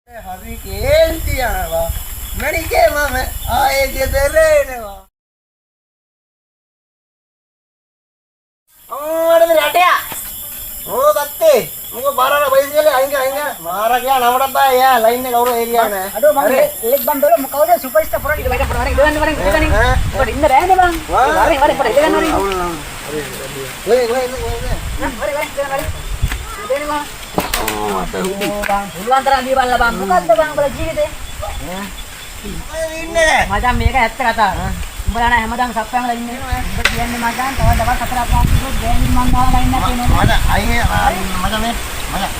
හරි කේන්ති යනවා. මණිකේ මම ආයේ ගෙදර එනවා. අම්මට රටයා. ඕ ගත්තේ. මොකෝ බාරන බයිසිකලේ අයින් අයින් මාර ගියා නමටත් බෑ යා ලයින් එක කවුරු ඒරියා නෑ. අඩෝ මං ලෙක් බන් බල මොකවද සුපර්ස්ටාර් පොරට ඉඳ බයිට පොරට ඉඳ ගන්න වරෙන් ඉඳ ගන්න. පොර ඉන්න බෑනේ බං. වරෙන් වරෙන් පොර ඉඳ ගන්න වරෙන්. අවුල් අවුල්. හරි හරි. ලේ ලේ ලේ ලේ. වරෙන් වරෙන් ඉඳ ගන්න වරෙන්. ඉඳ බං. බං පුළුවන් තරම් දීපල්ලා බං. මොකද්ද බං උඹලා ජීවිතේ? ඉන්නේ නෑ. මචං මේක ඇත්ත කතාව. උඹලා නෑ හැමදාම සප්පයන්ලා ඉන්නේ. උඹ කියන්නේ මචං තව දවස් හතරක් පහක් තිබ්බොත් ගෑණි මං ගාව ලයින් එකක් එනවා. මචං අයින් මචං මේ මචං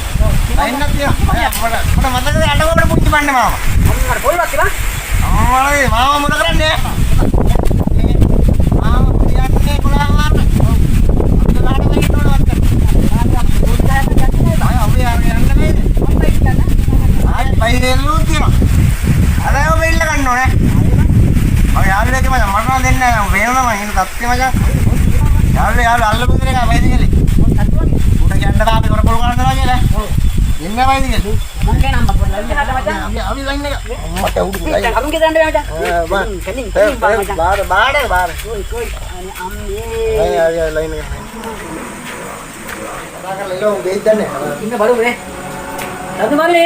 ලයින් එකක් තියෙනවා. මට මට මතකද අඬවන්න පුංචි බන්නේ මාමා. අම්මට පොල්වක් තිබා. අම්මා මාමා මොන කරන්නේ? මාමා කියන්නේ කොළා මාන්න. ඔව්. අන්දලාට වෙන්න ඕන වත්ත. ආය අපි අර යන්න බෑනේ. ආයෙ බයිසිකල් තියෙනවා. අර ඒව බෙල්ල ගන්න ඕනේ. මගේ යාළුවෙක් මචං මට නම් දෙන්නේ නෑ. වෙනම මං ඉන්න තත්ත්වෙ මචං. යාළුවේ යාළුවා අල්ලපු දෙන එක බයිසිකලේ. උඩ කියන්න බෑ අපි කරකොල කරන්න දනවා කියලා. ඔව්. දෙන්න බයිසිකල්. මං කියන අම්මා පොඩ්ඩක් ලයින් හද මචං. අපි අපි ලයින් එක. අම්මට උඩු ලයින්. අරුන් ගෙදරන්න බෑ මචං. බා. කලින් කලින් බා මචං. බාර බාර බාර. කොයි කොයි අනේ අම්මේ. හරි හරි ලයින් එක. කතා කරලා ඉලෝ දෙයිද දන්නේ. ඉන්න බලමු නේ. තම්ද මල්ලි.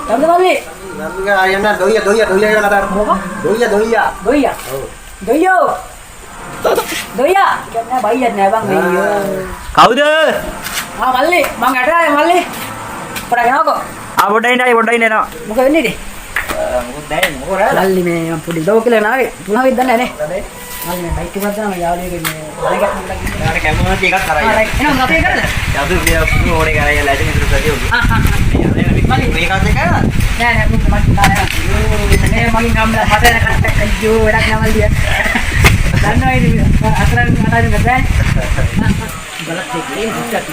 තම්ද මල්ලි. නම්ගා ආයන්න දොයියා දොයියා දොයියා කියලා කතා කරා. දොයියා දොයියා. දොයියා. ඔව්. දොයියෝ. දොයියා. කියන්නේ බයියත් නෑ බං අයියෝ. කවුද? ආ මල්ලි මං ඇට ආවේ මල්ලි. පොඩක් එනවකෝ. ආ පොඩ්ඩක් ඉන්න ආයි පොඩ්ඩක් ඉන්න එනවා. මොකද වෙන්නේ ඉතින්? මොකුත් නෑ මොකෝ රෑ. මල්ලි මේ මං පොඩි දෝ කියලා නාවේ. තුනක් දන්නේ නෑ නේ. මල්ලි මේ බයික් එකක් දානවා යාළුවෙක් මේ බලගත් මුලක් ඉන්නේ. යාට කැමති එකක් කරා. ආ රයිට් එනවා අපේ කරද? යතු මේ ඕනේ කරා කියලා ලැජ මිතුරු සතිය උඩ. ආ ආ මල්ලි මේකත් එක නෑ නෑ මුත් මත් නෑ. මේ මගින් ගම්ලා මට එන කට්ටක් අයියෝ වැඩක් නෑ මල්ලි. දන්නවා ඉතින් අතරන් අතරින් බෑ. බලත් එක්ක ඒ හිටක්.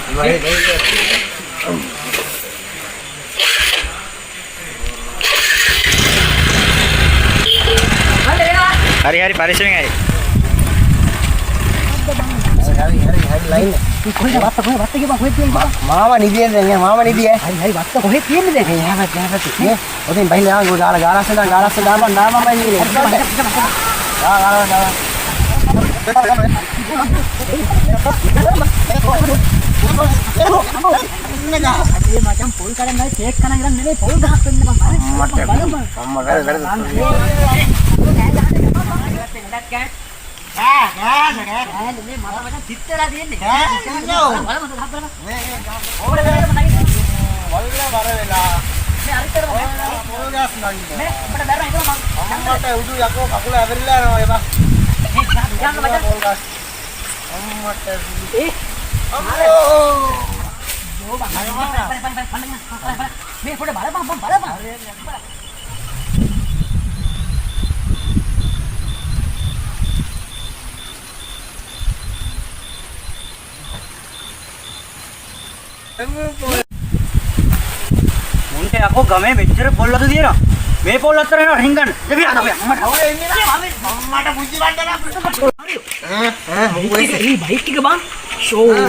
මල්ලි එනවා. හරි හරි පරිස්සමෙන් ආයි. හරි හරි හරි ලයින් එක. කොහෙද වත්ත කොහෙද වත්ත කියපන් කොහෙද තියෙන්නේ කියපන්. මාමා නිදියේ දැන් මාමා නිදියේ. හරි හරි වත්ත කොහෙද තියෙන්නේ දැන්? මේ යහපත් යහපත් නේ. ඔතෙන් බහිලා ආව ගාලා ගාලස්ස දාන ගාලස්ස දාපන් දාපන් බයිසිකලේ. ගා ගාලා දාපන්. අනේ මචං පොල් කඩන් නැයි කේක් කනන් ඉරන් නෙමෙයි පොල් ගහක් වෙන්න බං. අම්මට අම්මා වැර වැර. කෑ කෑ මේ මට මචං සිත් වෙලා තියෙන්නේ. බලමු ගහක් බලමු. මේ ඕකට බලමු නගින්න. වල්ල වර වෙලා. මේ අරිටම පොල් ගස් නගින්න. මේ උඹට බැරම හිතලා මං අම්මට උඩු යකෝ කකුල ඇවිල්ලා යනවා එපා. මේ ගහන්න මචං. පොල් ගස්. අම්මට ඒ අම්මෝ. යෝ බං බලපන් මේ පොඩ බලපන් බං බලපන්. මුන්ට යකෝ ගමේ මෙච්චර පොල් අතු තියෙනවා. මේ පොල් අතර එනවා රින්ගන්න. දෙවි අත අපේ අම්මට. කවුරු එන්නේ නෑ. අම්මට පුංචි බණ්ඩ නෑ. ඈ ඈ මොකද වෙන්නේ? ඒ බයික් එක බං ෂෝ. හරි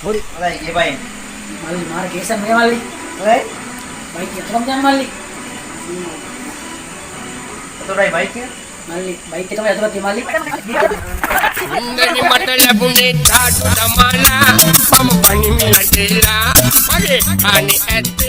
හොඳයි ඒ පයින්. මල්ලි මාර කේසක් මේ මල්ලි. හොඳයි. බයික් එක කොහොමද යන්නේ මල්ලි? එතකොටයි බයික් එක. මල්ලි බයික් එක තමයි අතට තියෙන්නේ මල්ලි. හොඳනි මට ලැබුණේ තාටු දමාලා මම පණිමි අටේලා මගේ අනේ ඇත්තේ.